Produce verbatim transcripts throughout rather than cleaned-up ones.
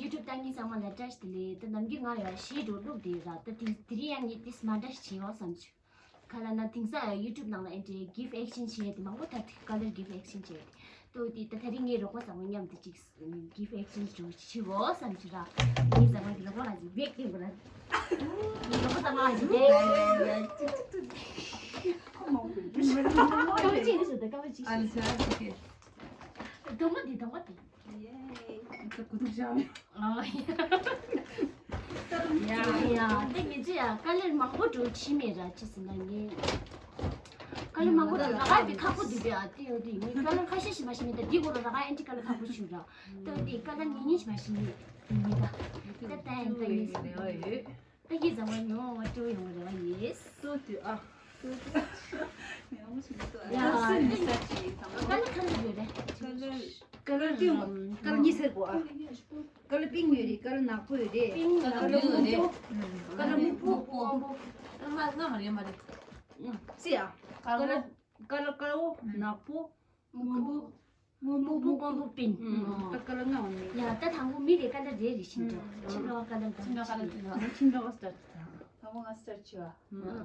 ཡུ་ཊུབ་ལྟ་མཁན་ཚང་མ་ལ་བཀྲ་ཤིས་བདེ་ལེགས། ད་ནམ་རྒྱུན་ང་ཡང་གཞས་འགྲོ་ལུགས་དེ་ར། ད་དེ་དེ་རིང་ཡང་ངས་དེ་མ་འདྲ་ཞིག་བྱེད་བ་བསམ་བྱུང་། ག་ལ་ན་དེང་སང་ཡང་ཡུ་ཊུབ་ནང་ལ་ཨེ་འདྲའི་གིཕ་ཨེག་ཤན་བྱེད་ཡ་དེ་མང་པོ་ད་དེ་ཀ་ལར་གིཕ་ཨེག་ཤན་བྱེད་ཡ་དེ། ཏོ་དེ་ད་ད་རིང་ངའི་རོགས་པ་ཚང་མ་མཉམ་དུ་ཅིག་གིཕ་ཨེག་ཤན་འགྲོ་བྱེད་བོ་བསམ་བྱུང་ར། ངའི་ཚང་མ་གི་རོགས་པ་ལ་ཅིག་བེག་སྟེང་དགོས་ར། ངའི་རོགས་པ་ཚང་མ་ལ་ཅིག་བེག་ཀ་བ་ཅིག་ནི་ཟེར་ད་ཀ་བ་ཅིག་ཨ་ལ་ཟེར་ཨ་ཟེར་གི། གདོང་པ་འདི་གདོང་པ་འདི། ཡེ། ད་གུ་དུག་བཞག་མེད། ཨ་ཡ། ཡ་ཡ། ད་ངེད་ཚོ་ཡ་ཀ་ལར་མང་པོ་འགྲོ་ཕྱི་མེད་ར་ཅི་ཟེར་ན་ངས། ཀ་ལར་མང་པོ་འགྲོ་ར་ཨ་དེ་ཁག་པོ་འདུག་པས་ཨ་དེ་ཡོད་དུས་ངས་ཀ་ལར་ཁ་ཤས་ཤིག་མ་ཤེས་མེད། ད་འདི་གོ་ར་ར་ཨ་ཨེན་ཏི་ཀ་ལར་ཁག་པོ་ཞུ་ར། ད་དེ་ཀ་ལར་ཉིན་ཉིན་ཞིག་མ་ཤེས་མེད། དེ་ངས་ད། ད་ད་ཡིན་ད་ངས་ཟེར་ན། ད་ཡིད་ཚང་མ་ཉོ་བ་སྤྲོ་ཡོང་བ་རེ་བ་ཡིན། སོ་དུ་ཨ། ཡ། ཀ་ལར་ག་རེ་ཡོད་རེད། ཀ་ལར་ཏིང་ཀ་ལར་གཉིས་ཟེར་གོ་ཨ། ཀ་ལར་པིང་ཡོད་རེད། ཀ་ལར་ནག་པོ་ཡོད་རེད། པིང་ཀ་ལར་སྨུག་པོ། ཀ་ལར་སྨུག་པོ། སྔ་སྔ་མ་རེད་མ་རེད། སི་ཨ། ཀ་ལར་ཀ་ལར་དཀར་པོ་ནག་པོ། སྔོན་པོ། སྔོན་པོ་སྔོན་པོ་པིང་། ད་ཀ་ལར་ལྔ་བ་མེད། ཡ་ད་དང་པོ་མི་རེ་ཀ་ལར་རེ་རེ་བཞིན་འགྲོ། ཁྱིམ་ར་བ་ཀ་ལར་ཀ་ལར་ཁྱིམ་ར་བ་ཀ་ལར་ཁྱིམ་ར་བ་སི་ཊར་ཊི་དང་། དང་པོ་ང་སི་ཊར་ཊི་བྱས་པ།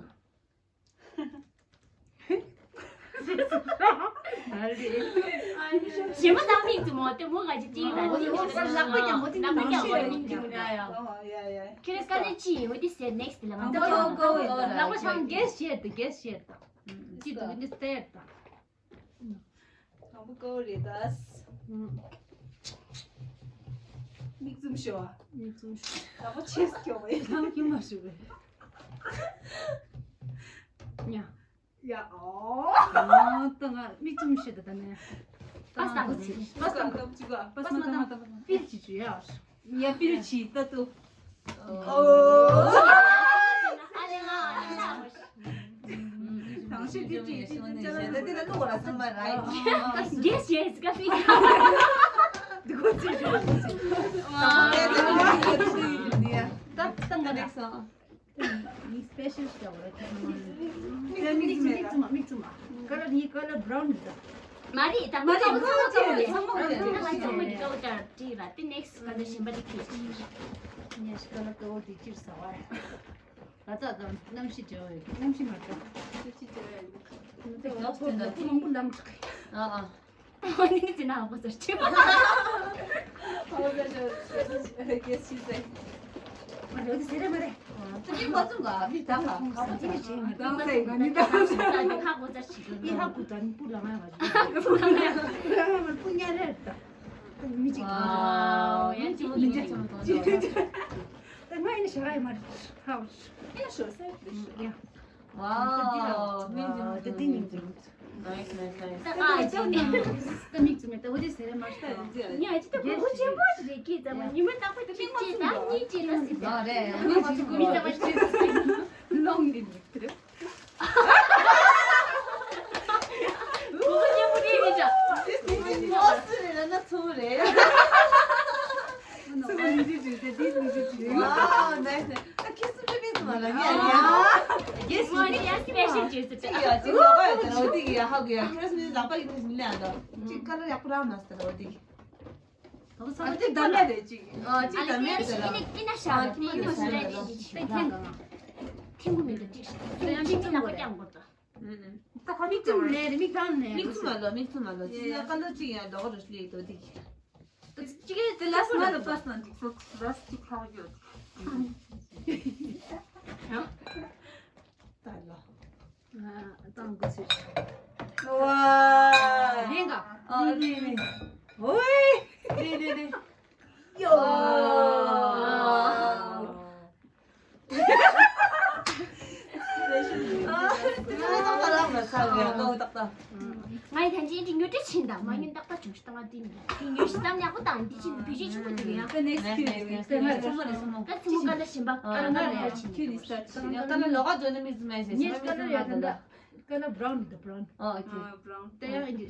གཞན་པ་ད་མིག་བཙུམ་མོ་དེ་མོ་ང་ཅི་ཅི་ལ་ཅི་ལ་ལག་པ་ཀྱང་མོ་དེ་ལག་པ་ཀྱང་མོ་མིག་བཙུམ་ཡ་ཡ། ཁྱེད་རང་ཀ་ལར་ཅི་ཡིན་འོ་དེ་ཟེར་ནེག་སི་ལ་ང་ད་ལག་པ་ཆང་གེ་སི་ཤེར་དང་གེ་སི་ཤེར་དང་ཅི་དུ་ནི་སྟེར་དང་། དང་པོ་ཀོ་རེ་དཱས། མིག་བཙུམ་ཤོག་མིག་བཙུམ་ཤོག་དང་པོ་ཆེས་སྐྱོ་བའི། ལྷམ་གྱིས་མ་ཞུ་བའི། ཉ། ཡ་ཨོ། ཨ་ད་ང་མིག་བཙུམ་ཤོག་ད་ད་ནས། པ་སི་ཏ་མ་ཟེར། པ་སི་ཏ་མ་ད་ཅི་ག་པ་སི་ཏ་མ་ད་ད་ཕིལ་གྱི་ཅུ་ཡ། ཡ་ཕིལ་གྱི་ད་ཏུ། ཨོ། ཨ་ལེ་ང་ཨ་ལེ་ང་། ཐང་ཤེས་དེ་ཅི་ཅི་ཅི་ཅི་ཅི་དེ་ལ་ལོག་ར་སོང་བ་ར། གེ་སི་ཡེ་སི་ག་ཕི། དེ་གོ་ཅི་ཞོ་ཅི། ད་ད་ང་ནེག་སི་ཨ། མི་སི་པེ་ཤལ་ཞིག་བྱ་བ་རེད། མིག་བཙུམ་མ་མིག་བཙུམ་མ། ཀ་ལར་གཉིས་ཀ་ལར་བྷ་རའུན་རེད། མ་རེད་ད་མ་རེད་ཚང་མ་ཚང་མ་རེད་ཚང་མ་རེད། ང་ཚང་མ་གི་ཀ་ལར་ཅིག་ར་དེ་ནེག་སི་ཀ་ལར་གཞན་པ་དེ་ཁྱེར་ཅིག་ཉེ་ཞིག་ཀ་ལར་ཀོ་བོ་དེ་ཅིར་ཟ་བ་རེད། ད་ལྟ་དང་གནམ་གཤིས་བྲལ་བ་ཡོད་ཀི་གནམ་གཤིས་མ་བྲལ། གནམ་གཤིས་བྲལ་བ་ཡོད་ཀི་ང་ཚོ་ལ་ཕོ་ལ་ཕོ་མང་པོ་ལམ་ཁྲིད་ཀི་ཨ་ཨ། ཨོ་ནི་ནི་ཅི་ན་ཧ་གོ་ཟེར་ཅི། ཧ་གོ་ཟེར་ཅི་གེ་སི་ཟེར། མ་རེད་འོ་དེ་ཟེར་རེད་མ་རེད། ད་ཅི་མ་བཙུམ་ག་མི་ད་ག་ག་བ་ཅི་ནི་ཅི་མ་ད་ཟེར་ག་ནི་ད་ཟེར་ད་ཧ་གོ་ཟེར་ཅི་གི་ཨི་ཧ་གོ་ད་ནི་པུ་ལ་ང་ཡ་བ་ཅི་པུ་ལ་ང་ཡ་བ་པུ་ཉ་རེད་ད། ད་མི་ཅིག་ཨ་ཡ་ཅི་མི་ཅིག་ད་ང་ཡིན་ཤ་ཡ་མ་རེད་ཧ་གོ་ཡ་ཤོ་ཟེར་ཡ། Wow, amazing. Nice, nice, nice. Wow, nice, nice. ཨ་ཁྱེད་གསུམ་ཆོས་མིག་བཙུམ་མ་ལ་ཉལ་ཡ། Yes, ངོ་ནི་ཡ་སི་པེ་ཤལ་ཇུས་སི་ཅིག་ཡ་ཅིག་ལག་པ་ཡོད་དེ་ལ་འོ་དེ་གི་ཡ་ཧ་གོ་ཡ། ཁྱེད་རང་ལག་པ་ཡིན་ནི་མི་ལ་ཡ་ད་ཅིག་ཀ་ལར་ཡག་པོ་རག་མ་སོང་ད་ལ་འོ་དེ་གི། ཨ་ཅིག་ད་མེད་དེ་ལ་ཅིག་ཨ་ཅིག་ད་མེད་དེ་ལ། ཨ་ལེ་ཨི་ན་ཤ་ཨ་ཁྱི་མ་ནི་ཤ་ལ་ཅིག་ཐེང་གང་ཐེང་གོ་མེད་དེ་ཅིག་ཤ་ཅིག་ལག་པ་རྐྱང་དགོས་ད། ད་ཁ་མིག་བཙུམ་ནས་རེད་མིག་གང་ནས་མིག་བཙུམ་མ་ལོ་མིག་བཙུམ་མ་ལོ་ཅི་ན་ཀ་ལོ་ཅི་ཡང་ལོག་རུ་ལི་དོ་དི་ཅི་གེ་དེ་ལ་སོ་ན་ལ་པ་སོ་ན་ཅིག་སོ་ར་སི་ཅིག་ཁ་ཡོད། ད་ལོ། ཏང་གི་ཚུལ། ཝ། ལེན་ག་ཨ་ལེ་ལེ། ཝེ། ལེ་ལེ་ལེ། ཡོ། ང་ཡི་ཐན་ཅིན་དེ་ཉོ་དེ་ཕྱིན་དང་མ་ཉོ་རྟག་པར་བྱུང་ཞིག་ཏང་ཨ་དེ་ཉོ་དེ་ཉོ་ཞིག་ཙམ་ཡག་པོ་དང་དེ་ཕྱིན་བེད་སྤྱོད་ཆེན་པོ་དེ་ཡང་། ད་ནེག་སི་ཊི་ཁྱོད་ཡོད་ཡོད་ད་ཚོ་མ་རེད་སོ་མོ། ད་ཚོ་མོ་ཀ་ལ་ཞིམ་པ་ཀ་ལ་ཀ་ལ་ཡ་ཆིན་ཁྱོད་ནི་སྟར་ཆིན་ཀ་ལ་ལོག་ག་འདོད་ན་མི་ཟིན་མ་ཟེར་ཉེ་ཀ་ལ་ཡ་ད་ད་ཀ་ལ་བྷ་རའུན་ད་བྷ་རའུན། ཨ་ཨོ་ཁེ། ད་ཡང་ཨིན་ཇི།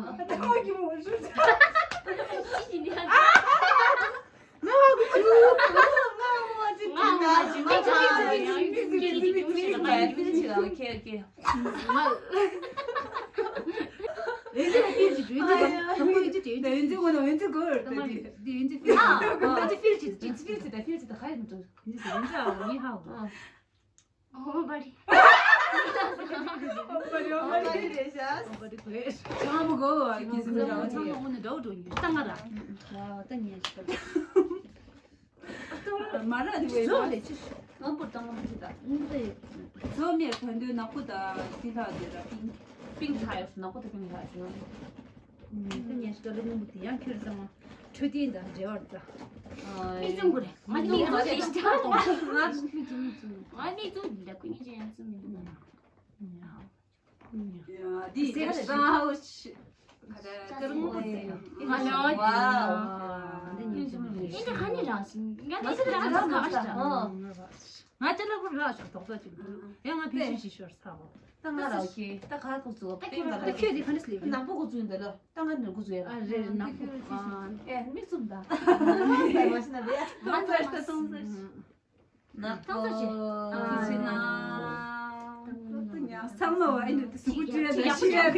ཨ། ད་ཁོ་གི་མོ་ཞུ། ཤི་ནི་ཡ། འཕྲོད་བསྟེན་དང་འབྲེལ་བ་རེད་ད། མིག་བཙུམ་དགོས་རེད། ང་མིག་བཙུམ་ཞིག་ད། ང་མིག་བཙུམ་ཞིག་ད། ཁོ་གཉིས་ཅན་ཡང་བཙུམ་མི་འདུག་ང་། ཡ། འདི་ཟེར་རང་ཧ་གོ་ཤི། ཁ་ད་ཀར་མོ་ཟེར། ང་ལོ། ཝའོ། འདི་ཉིད་ཅུང་མི་འདི་ཧ་ནི་རང་ཞིག་ང་ནི་རང་ཞིག་ག་ཞིག་ང་ཅ་ལག་པོ་རག་ཞིག་རྡོག་རྡོག་ཅིག་འདུག་ཡང་ང་ཕན་ཤུ་ཞིག་ཤོར་ཚར་བ། ད་ང་རང་ཤི། ད་ག་ཐུག་ཚུགས་པ་ད་ཁྱོད་འདི་ག་ནས་སླེབས། ནག་པོ་གོ་ཚུགས་འདི་ལ་ད་ང་ནི་གོ་ཚུགས་ཡ། ཨ་རེ་རེ་ནག་པོ། ཨེ་མིག་བཙུམ་ད། ང་ཚོ་ད་སོང་ཚར། ནག་ཐང་ཚོ་ཆེ། ཨ་ཆེ་ན། ཚང་མ་བ་ཨེ་ནི་དེ་སུ་གུ་ཅི་རེད་ད་ཤི་རེད་ད།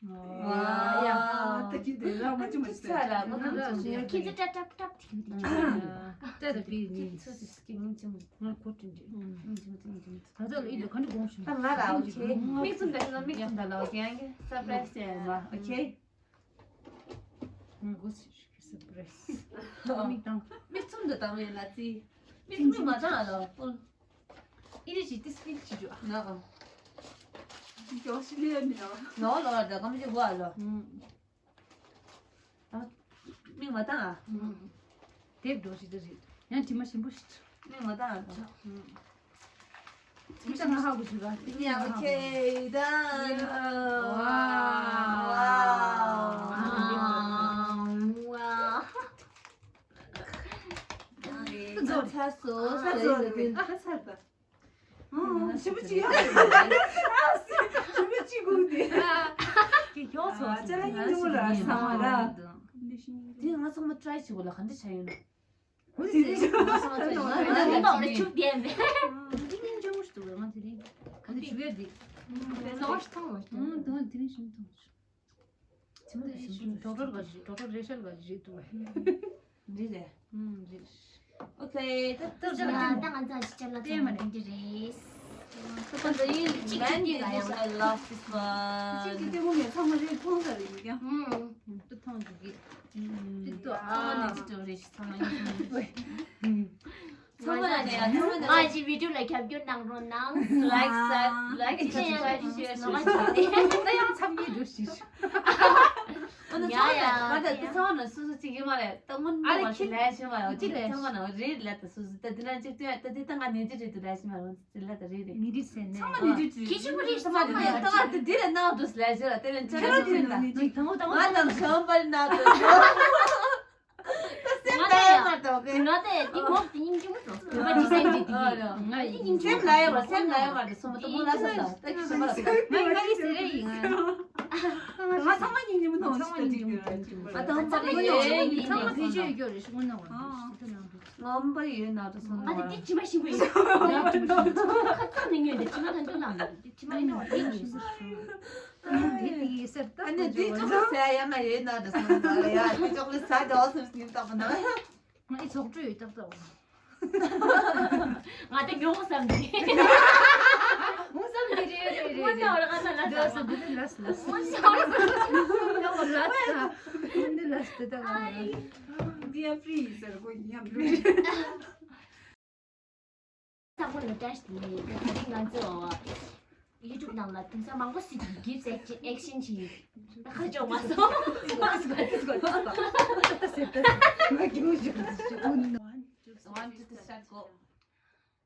ཝ། ཡ། ད་ཁྱི་དེ་རང་མ་ཅི་མ་ཅི་ཚ་ལ་མ་ཁམ་ཅི་མ་ཅི། ཁྱི་ཚོ་ཏྲ་ཏྲ་ཏྲ་ཏྲ་ཏྲ་ཏྲ། ཏྲ་ཏྲ་པི་ནི་ཚོ་ཏི་སྐྱེ་ངན་ཅི་མ་ང་ཁོ་ཏྲིན་ཏྲིན་ཅི་མ་ཅི་ཅི་མ་ཅི། ད་ཚོ་ལ་ཨི་ལོ་ག་འདྲ་དགོངས་ཤིང་། ད་ང་ལ་ཨོ་ཁེ། མིག་བཙུམ་ད་ལ་མིག་བཙུམ་ད་ལ་ཨོ་ཁེ། ཨང་ཀེ་སར་པ་རའི་སི་ཅན་མ་ཨོ་ཁེ། ང་གོ་སི་ཤི་སར་པ་རའི་སི། མིག་བཏང་། མིག་བཙུམ་ད་བཏང་མེད་ན་ཙི། མིག་བཙུམ་མ་བཏང་ཨ་ལོ། ཨི་རེ་ཞིག་ཏི་སྤིལ་ཅི་ཅོ་ཨ། ན་ཨ། ཅོ་ཤི་ལེ་ནི་ཨ། ནོ་ལོ་ད་གམ་ཅི་གོ་ཨ་ལོ། ཨ། མིག་མ་བཏང་ཨ། དེབ་འགྲོ་ཞིག་ཏུ་རེད། ཡང་དྲི་མ་ཞིམ་པོ་ཞིག་མིག་མ་བཏང་ཨ། དྲི་མ་ཞིམ་པོ་ཧ་གོ་ཞིག་ཨ། ཡ་ཨོ་ཁེ་ད། ཝའོ། ཝའོ། ཚ་སོ་ཚ་སོ་ཚ་སོ། ཞིབ་པོ་ཅིག་ཡོད་རེད། ཞིབ་པོ་ཅིག་དགོས་ཏེ། ཀྱི་ཁྱོད་ཚོ་ཨ་ཅ་ལག་ཡིན་འདུག་ལ་ཚང་མ་ར། དེ་ང་ཚང་མ་ཊ་རའི་བྱེད་དགོས་ལ་ག་འདྲ་བྱ་ཡོད་ན། འོ་དེ་ང་ཚང་མ་ཊ་རའི་བྱེད་དགོས་ལ་ང་ཚང་མ་ཊ་རའི་བྱེད་དགོས་ལ་ཆུ་ལྡན་མེད། དེ་ངན་འཇམ་པོ་ཞིག་འདུག་ང་དེ་རིང་ག་འདྲ་བྱུག་ཡོད་དེ། ལོག་ཐང་མ་ཐང་། ཨང་དེ་ང་དེ་རིང་ཞིམ་ཐང་། ཆི་མོ་དེ་ཞིམ་ཞིམ་ཌོག་ཊར་ག་ཞིག་ཌོག་ཊར་རེ་ཤལ་ག་ཞིག་རེད་འདུག་བས། འདི་རེད། ཨུམ་རེད། ཨོ་ཁེ། ད་ད་ད་ད་ང་ཚང་ཞིག་ཅན་ལ་ཏེ་མ་ཐང་འདི་རེད། ད་ད་ཡིན་གཅིག་གཅིག་གཅིག་ལ་ཡང་། I love this one. གཅིག་གཅིག་ལྟད་མོ་ངས་ཚང་མ་རེད་མཐོང་ས་རེད་ཡིན་ཀྱང་། ཨུམ། ད་མཐོང་འདུག་གི། ཏི་ཏོ་ཨ་ནི་ཏི་ཏོ་རེད་ཤི་ཚང་མ་ཡིན། ཚང་མ་ལ་ནས་ཡ་ཚང་མ་ལ་ང་ཅི་བི་ཌིའོ་ལ་རྒྱབ་སྐྱོར་གནང་རོགས་གནང་། ལའིཀ་ས་ལའིཀ་ཤེར་ཤེར་ཤེར་ཤེར། ད་ཡང་འཚམས་འདྲི་འདུག་ཞིག་ཨ་ན་ཡ་ཚང་མ་ལ་ཡ་ང་ད་ཡ་འདི་ཚང་མ་ལ་སོ་སོ་གཅིག་ཡིན་མ་རེད། ད་སྔོན་ཨ་མ་རེ་ལས་བྱེད་མ་རེད། ཅི་ལས་ཚང་མ་ལ་རེད་ལ་ད་སོ་སོ་ད་འདི་ན་གཅིག་ཏུ་ད་འདི་ད་ང་ནས་ཅི་རེད་འདུག་ལས་བྱེད་མ་རེད། འདི་ལ་ད་རེད་རེད། མི་རིགས་ཟེར་ནས་ཚང་མ་ནས་ཅི་རེད་འདུག་ལས་བྱེད་མ་རེད། ཁྱི་ཆེན་པོ་རེད། ཚང་མ་ད་ད་ང་ད་འདི་ལ་ནང་དུ་ལས་བྱེད་ལ་དེ་ལ་ཅི་རེད་འདུག་ད་ང་དང་ཤམ་པར་ན་དུ། ད་སེམས་ད་ཡ་མ་ད་ང་ད་ཡ། ཏེ་འདི་མོ་དེ་སྙིང་རྗེ་མོ་སོང་། བོད་པ་ཇི་སེམས་ཀྱི་དེ་ཡིན། ང་ཡིན་སེམས་ལ་ཡོད་པ་སེམས་ལ་ཡོད་པ་དེ་སོང་མ་ཏོ་མོ་ལ་ས་ས་ཏེ་ཁྱི་སོང་མ་ལ་ས། ང་ཡིན་ཟེར་རེ་ཡིན། ང་ཚང་མ་སྙིང་རྗེ་མོ་ནོ་ཞིག་ཏེ་ཅིག་ཡོད་རེད། ང་ཚང་མ་ཡོད་ཡོད་ཡིན་ཚང་མ་ཕི་ཇི་ཡོད་རེད་ཤི་མོ་ནོ་ང་ཚང་མ་ཡོད་ན་དུ་སོང་། ཨ་དེ་དེ་ཅི་མ་ཤི་མོ་ཡིན། ཁ་ཚང་ནི་ཉོས་འདི་ཅི་མ་ཐོན་འདུག་ལ་འདི་ཅི་མ་ཡིན་ནོ་དེ་ཡིན། དེ་དེ་ཡིན་ཟེར་ད་ཨ་ནི་དེ་ཅོག་ལ་ཟ་ཡ་མ་ཡོད་ན་དུ་སོང་ཡ་དེ་ཅོག་ལ་ཟ་དེ་ཨོ་སེམས་སྙིང་ཏོག་ན། ང་ཨི་ཚོགས་གྲོས་ཡོད་ཏག་ཏག་ང་དེ་ཉོ་བསམ་གྱི། ངོ་བསམ་གྱི་རེད་རེད་རེད། ངོ་ཚ་བར་ང་ཚ་ལ་ཚ། འདི་ལ་སི་ལ་སི། ངོ་ཚ་བར་ང་ཚ་ལ་སི། འདི་ལ་སི་དེ་དག་ང་། འདི་ཡ་ཕི་རི་ཟེར་གོ་ཡིན་ཡ་ཕི་རི། ཚང་མ་ལ་བཀྲ་ཤིས་བདེ་ལེགས། ད་རིང་ང་ཚོ་ཡུ་ཊུབ་ནང་ལ་དེང་སང་མང་པོ་ཞིག་གིས་གིབ་ཨེག་ཤན་བྱས་ཡིན། ད་ཁ་ཅོག་མ་སོང་། One, two, three, start, go.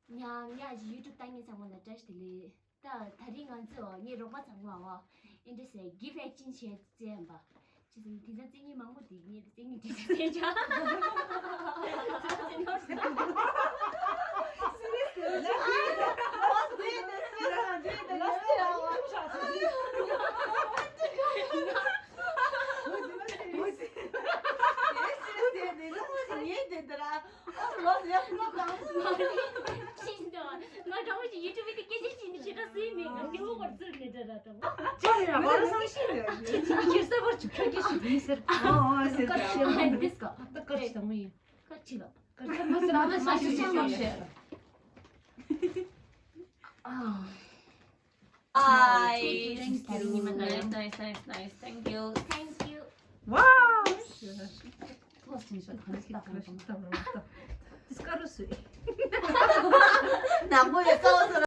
ཉ་ཉ་ཡུ་ཊུབ་ལྟ་མཁན་ཚང་མ་ལ་བཀྲ་ཤིས་བདེ་ལེགས། ད་ད་རིང་ང་ཚོ་ངའི་རོགས་པ་ཚང་མ་ཨིན་འདྲ་ཟེར་གིབ་ཨེག་ཤན་བྱས་བཙལ་ཡིན་པ། ཅི་ཟེར་དེ་ཚོ་རྩེད་མཁན་མང་པོ་དེ་ངས་རྩེད་མཁན་དེ་ཚོ་བཙལ་བྱ། ང་གྲོགས་པོ་ཅིག་ཡུ་ཊུབ་དེ་སྐད་ཆ་བཤད་ནས་ཞེ་དྲག་སུ་ཡིན་མེད་ང་སྐྱེ་བོ་བར་ཚུར་ནས་འདྲ་ར་དང་། ཅི་ཡིན་ར་བར་སང་ཤི་རེད། ཁྱེད་ཚོ་ཁྱེད་ས་བར་ཆུ་ཁྱོད་ཀྱི་ཞིག་ཡིན་ཟེར། ཨ་ཨ་ཟེར། ཀ་ཤི་ཡང་འདི་སྐ་ད་ཀ་ཤི་དང་མོ་ཡིན། ཀ་ཤི་ལ་ཀ་ཤི་མ་ཟེར་ཨ་མ་ཤི་ཤི་ཤི་ཤི། ཨ། Hi. Thank you. Nice, nice, nice, nice. Thank you. Thank you. Wow.